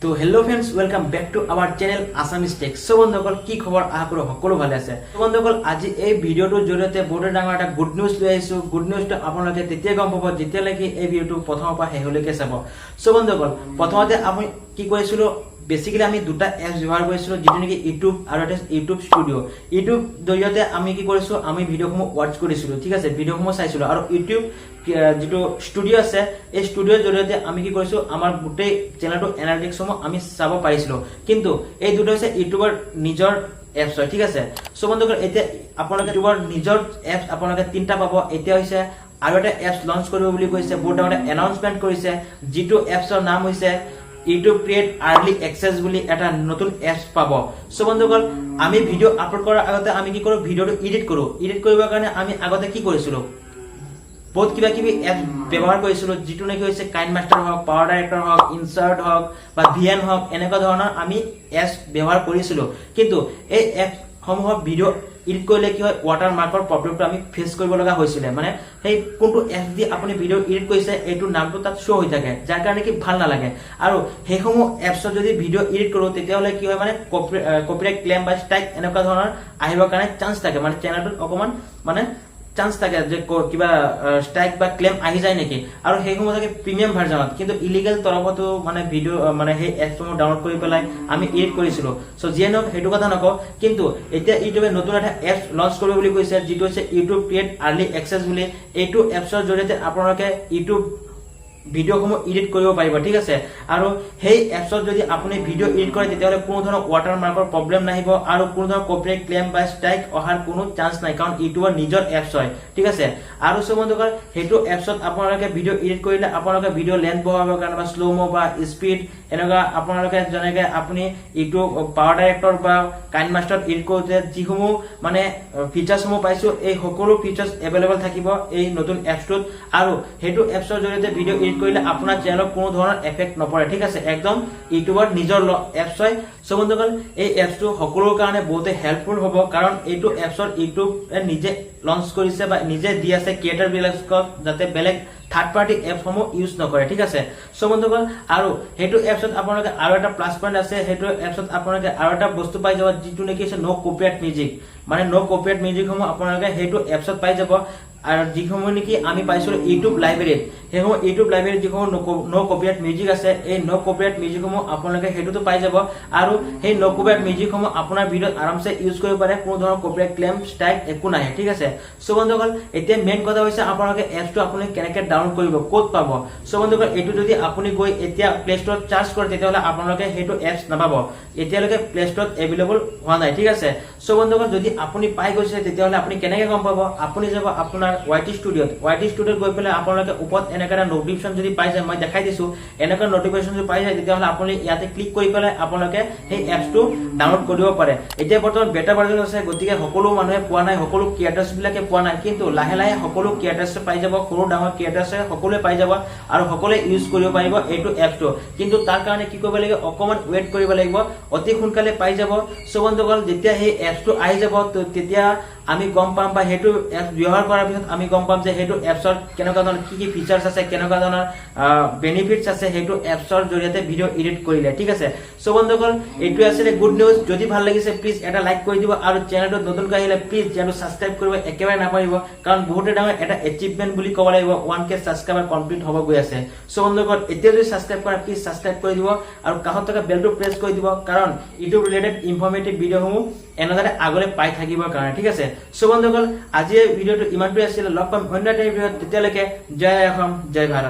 তো hello friends, welcome back to our channel Assamese Tech. So বন্ধুসকল, কি খবৰ? আশা কৰোঁ সকলো ভালে আছে। So বন্ধুসকল, আজি এই ভিডিঅ'টোৰ জৰিয়তে বহুত ডাঙৰ এটা গুড নিউজ লৈ আহিছো। গুড নিউজটো আপোনালোকে তেতিয়া গম পাব, যেতিয়ালৈকে এই ভিডিঅ'টো প্ৰথমৰ পৰা শেষলৈকে চাব। চ' বন্ধুসকল, প্ৰথমতে আমি কি কৰিছিলো? বেচিকেলি আমি দুটা এপছ ব্যৱহাৰ কৰিছিলো, যিটো নেকি ইউটিউব আৰু এটা ইউটিউব ষ্টুডিঅ'। ইউটিউব জৰিয়তে আমি কি কৰিছো? আমি ভিডিঅ'সমূহ ৱাটচ কৰিছিলো, ঠিক আছে, ভিডিঅ'সমূহ চাইছিলো। আৰু ইউটিউব যিটো ষ্টুডিঅ' আছে, এই ষ্টুডিঅ'ৰ জৰিয়তে আমি কি কৰিছো? আমাৰ গোটেই চেনেলটো এনালিটিক্সসমূহ আমি চাব পাৰিছিলো। কিন্তু এই দুটা হৈছে ইউটিউবৰ নিজৰ এপছ হয়, ঠিক আছে। চ' বন্ধুসকল, এতিয়া আপোনালোকে ইউটিউবৰ নিজৰ এপছ আপোনালোকে তিনিটা পাব। এতিয়া হৈছে আৰু এটা এপছ লঞ্চ কৰিব বুলি কৈছে, বহুত ডাঙৰ এটা এনাউন্সমেণ্ট কৰিছে, যিটো এপছৰ নাম হৈছে ইউটিউব ক্ৰিয়েট আৰ্লি এক্সেছ বুলি এটা নতুন এপছ পাব। চ' বন্ধুসকল, আমি ভিডিঅ' আপলোড কৰাৰ আগতে আমি কি কৰোঁ? ভিডিঅ'টো এডিট কৰোঁ। এডিট কৰিবৰ কাৰণে আমি আগতে কি কৰিছিলো? বহুত কিবা কিবি এপ ব্যৱহাৰ কৰিছিলো, যিটো নেকি হৈছে কাইন মাষ্টাৰ হওক, পাৱাৰ ডাইৰেক্টৰ হওক, ইনচাৰ্ট হওক বা ভিএন হওক, এনেকুৱা ধৰণৰ আমি এপছ ব্যৱহাৰ কৰিছিলো। কিন্তু এই এপসমূহৰ ভিডিঅ' এডিট কৰিলে কি হয়? ৱাটাৰ মাৰ্কৰ প্ৰব্লেমটো আমি ফেচ কৰিব লগা হৈছিলে। মানে সেই কোনটো এপ দি আপুনি ভিডিঅ' এডিট কৰিছে, এইটোৰ নামটো তাত শ্ব' হৈ থাকে, যাৰ কাৰণে কি ভাল নালাগে। আৰু সেইসমূহ এপছত যদি ভিডিঅ' এডিট কৰোঁ, তেতিয়াহ'লে কি হয়? মানে কপিৰাইট ক্লেইম বা ষ্ট্ৰাইক এনেকুৱা ধৰণৰ আহিবৰ কাৰণে চান্স থাকে। মানে চেনেলটোত অকণমান মানে চান্স থাকে যে কিবা ষ্ট্ৰাইক বা ক্লেইম আহি যায় নেকি। আৰু সেইসমূহ থাকে প্ৰিমিয়াম ভাৰ্জনত, কিন্তু ইলিগেল তৰফতো মানে ভিডিঅ' মানে সেই এপছসমূহ ডাউনলোড কৰি পেলাই আমি এডিট কৰিছিলো। চ' যিয়ে নহওক, সেইটো কথা নকওঁ। কিন্তু এতিয়া ইউটিউবে নতুন এটা এপছ লঞ্চ কৰিব বুলি কৈছে, যিটো হৈছে ইউটিউব ক্ৰিয়েট আৰ্লি এক্সেছ বুলি। এইটো এপছৰ জৰিয়তে আপোনালোকে ইউটিউব ভিডিঅ'সমূহ এডিট কৰিব পাৰিব, ঠিক আছে। আৰু সেই এপছত যদি আপুনি ভিডিঅ' এডিট কৰে, তেতিয়াহ'লে কোনো ধৰণৰ ৱাটাৰ মাৰ্কৰ প্ৰব্লেম নাহিব আৰু কোনো ধৰণৰ কপিৰাইট ক্লেইম বা ষ্ট্ৰাইক অহাৰ কোনো চান্স নাই, কাৰণ ইউটিউবৰ নিজৰ এপছ হয়, ঠিক আছে। আৰু চ' বন্ধুসকল, সেইটো এপছত আপোনালোকে ভিডিঅ' এডিট কৰিলে আপোনালোকে ভিডিঅ' লেন্থ বঢ়াবৰ কাৰণে বা শ্ল' ম' বা স্পীড এনেকুৱা আপোনালোকে যেনেকে আপুনি ইউটিউব পাৱাৰ ডাইৰেক্টৰ বা কাইন মাষ্টাৰত এডিট কৰোঁতে যিসমূহ মানে ফিচাৰ্ছসমূহ পাইছো, এই সকলো ফিচাৰ্ছ এভেইলেবল থাকিব এই নতুন এপছটোত। আৰু সেইটো এপছৰ জৰিয়তে ভিডিঅ' এডিট কৰিলে আপোনাৰ চেনেলত কোনো ধৰণৰ এফেক্ট নপৰে, ঠিক আছে। একদম ইউটিউবৰ নিজৰ এপছ হয়। চ' বন্ধুসকল, এই এপছটো সকলোৰ কাৰণে বহুতে হেল্পফুল হ'ব, কাৰণ এইটো এপছৰ ইউটিউবে নিজে লঞ্চ কৰিছে বা নিজে দি আছে ক্ৰিয়েটাৰ বিলাকক, যাতে বেলেগ থাৰ্ড পাৰ্টি এপসমূহ ইউজ নকৰে, ঠিক আছে। চ' বন্ধুসকল, আৰু সেইটো এপছত আপোনালোকে আৰু এটা প্লাছ পইণ্ট আছে। সেইটো এপছত আপোনালোকে আৰু এটা বস্তু পাই যাব, যিটো নেকি হৈছে ন' কপিৰাইট মিউজিক। মানে ন' কপিৰাইট মিউজিকসমূহ আপোনালোকে সেইটো এপছত পাই যাব। আৰু যিসমূহ নেকি আমি পাইছিলো ইউটিউব লাইব্ৰেৰীত, সেইসমূহ ইউটিউব লাইব্ৰেৰীত যিসমূহ ন' কপিৰাইট মিউজিক আছে, এই ন' কপিৰাইট মিউজিকসমূহ আপোনালোকে সেইটোতো পাই যাব। আৰু সেই ন' কপিৰাইট মিউজিকসমূহ আপোনাৰ ভিডিঅ'ত আৰামছে ইউজ কৰিব পাৰে, কোনো ধৰণৰ কপিৰাইট ক্লেইম, ষ্ট্ৰাইক একো নাহে, ঠিক আছে। চ' বন্ধুসকল, এতিয়া মেইন কথা হৈছে আপোনালোকে এপছটো আপুনি কেনেকে ডাউনলোড কৰিব, ক'ত পাব? চ' বন্ধুসকল, এইটো যদি আপুনি গৈ এতিয়া প্লে ষ্ট'ৰত চাৰ্চ কৰে, তেতিয়াহ'লে আপোনালোকে সেইটো এপছ নাপাব। এতিয়ালৈকে প্লে ষ্ট'ৰত এভেইলেবল হোৱা নাই, ঠিক আছে। চ' বন্ধুসকল, যদি আপুনি পাই গৈছে, তেতিয়াহ'লে আপুনি কেনেকে গম পাব? আপুনি যাব আপোনাৰ ৱাই টি ষ্টুডিঅ'ত। ৱাই টি ষ্টুডিঅ'ত গৈ পেলাই আপোনালোকে ওপৰত এনেকুৱা এটা নটিফিকেশ্যন যদি পাই যায়, মই দেখাই দিছো, এনেকুৱা নটিফিকেশ্যন যদি পাই যায়, তেতিয়াহ'লে আপুনি ইয়াতে ক্লিক কৰি পেলাই আপোনালোকে সেই এপছটো ডাউনলোড কৰিব পাৰে। এতিয়া বৰ্তমান বেটা ভাৰ্জন আছে, গতিকে সকলো মানুহে পোৱা নাই, সকলো ক্ৰিয়েটাৰ্ছ বিলাকে পোৱা নাই। কিন্তু লাহে লাহে সকলো ক্ৰিয়েটাৰ্ছে পাই যাব, সৰু ডাঙৰ ক্ৰিয়েটাৰ্ছে সকলোৱে পাই যাব আৰু সকলোৱে ইউজ কৰিব পাৰিব এইটো এপছটো। কিন্তু তাৰ কাৰণে কি কৰিব লাগিব? অকণমান ৱেইট কৰিব লাগিব, অতি সোনকালে পাই যাব। চ' বন্ধুসকল, যেতিয়া সেই এপছটো আহি যাব, তেতিয়া আমি গম পাম বা সেইটো এপছ ব্যৱহাৰ কৰাৰ পিছত আমি গম পাম যে সেইটো এপছৰ কেনেকুৱা ধৰণৰ কি কি ফিচাৰ্ছ আছে, কেনেকুৱা ধৰণৰ বেনিফিটছ আছে সেইটো এপছৰ জৰিয়তে ভিডিঅ' এডিট কৰিলে, ঠিক আছে। চ' বন্ধুসকল, এইটোৱে আছিলে গুড নিউজ। যদি ভাল লাগিছে, প্লিজ এটা লাইক কৰি দিব আৰু চেনেলটোত নতুনকৈ আহিলে প্লিজ চেনেলটো ছাবস্ক্ৰাইব কৰিব একেবাৰে নাপাহৰিব, কাৰণ বহুতে ডাঙৰ এটা এচিভমেণ্ট বুলি ক'ব লাগিব, 1K subscriber complete হ'ব গৈ আছে। চ' বন্ধুসকল, এতিয়া যদি ছাবস্ক্ৰাইব কৰা, প্লিজ ছাবস্ক্ৰাইব কৰি দিব আৰু কাষত থকা বেলটো প্ৰেছ কৰি দিব, কাৰণ ইউটিউব ৰিলেটেড ইনফৰ্মেটিভ ভিডিঅ'সমূহ এনেদৰে আগলৈ পাই থাকিবৰ কাৰণে, ঠিক আছে। চ' বন্ধুসকল, আজিৰ ভিডিঅ'টো ইমানটোৱে আছিলে। লগ পাম অন্য এটা ভিডিঅ'ত। তেতিয়ালৈকে জয় অসম, জয় ভাৰত।